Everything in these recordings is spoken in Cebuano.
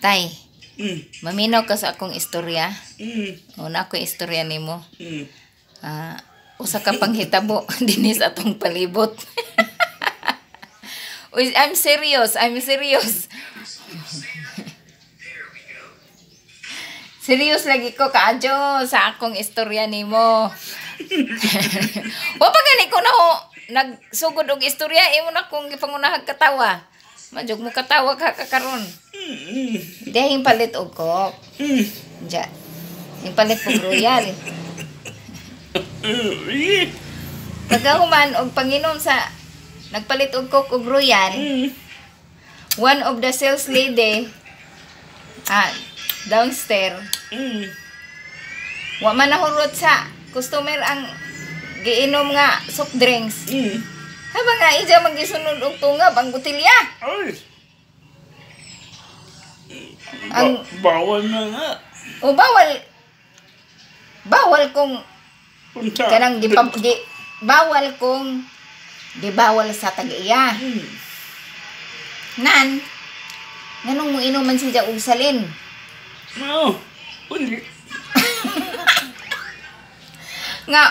Tay, maminaw ka sa akong istorya. Una ko istorya nimo. Ah, usa ka panghitabo dinhi sa atong palibot. Uy, I'm serious, I'm serious. Serious lagi ko kaadyo sa akong istorya nimo. Wa pa gani ko na ho nagsugod og istorya, imo na kong gipangunahag katawa. Majug mo katawa ka kakaron. Dihing palit og coke. Diya. Yung palit og Royal. Pagkahuman og panginom sa nagpalit og Coke og Royal, one of the sales lady downstairs, wa man nahurot sa customer ang giinom nga soft drinks. Habang nga ija magisunod og tungab ang botelya. Ay. Ang Bawal na nga. O bawal bawal kung Unsa? Kanang bawal kung gibawal sa tag-iya. Nan nganong mo inom man siya og salin? No. Uli. Nga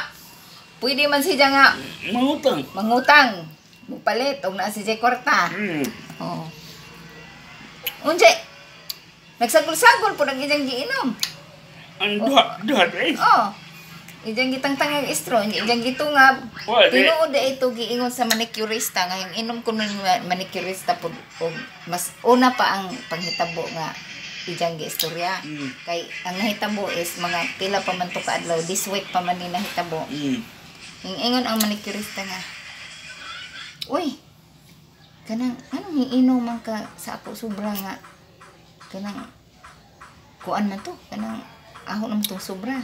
pwede man siya nga Mangutang. Mangutang, mupalit og naa siya kwarta. Oh. Unsa nagsagol-sagol po ang iyang giinom. Ang duha, duha eh. Oh. Iyang gitangtang ang straw, iyang gitungab. Wa, di. Tinuod na ito giingon sa manicurista nga yung inom ko nun manicurista po og mas una pa ang panghitabo nga iyang giistorya. Kay ang nahitabo is mga pila pa man to kaadlaw, this week pa man ni nahitabo. Yung ingon ang manicurista nga, "Uy, kanang, anong iinom man ka sa ako sobra nga, kanang, kuan man to, kanang, aho naman tong sobra.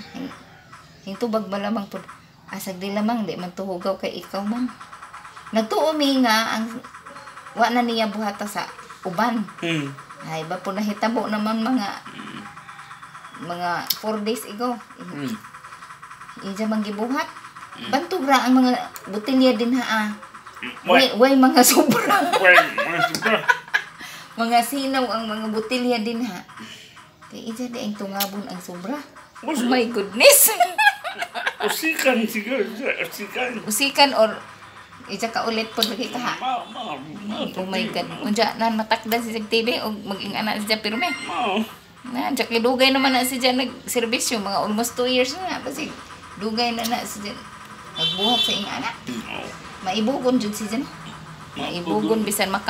Yung tubag ba lamang to, asag di lamang, di man to hugaw kay ikaw man." Nagtuo mi nga, ang, wa na niya buhata sa uban. Ay, ba po nahitabo naman mga 4 days ago. Ija man gibuhat. Bantog ra ang mga botelya din ha. Ah. Way, Way, way mga sobra. Way, mga sobra. Mga sinaw ang mga botelya din ha. Kay ija di ang tungabon ang sobra. Oh my goodness. Usikan siguro, usikan. Usikan or ija ka ulit po lagi ka ha. Ma, ma, ma. Oh my God. Unja nan matakdan si TV og maging ana siya pirme. Ma. Na, diya kay dugay naman na siya nagserbisyo mga almost 2 years na kasi dugay na na siya nagbuhat sa ing anak. No. Maibugon jud siya no. Maibugon bisan maka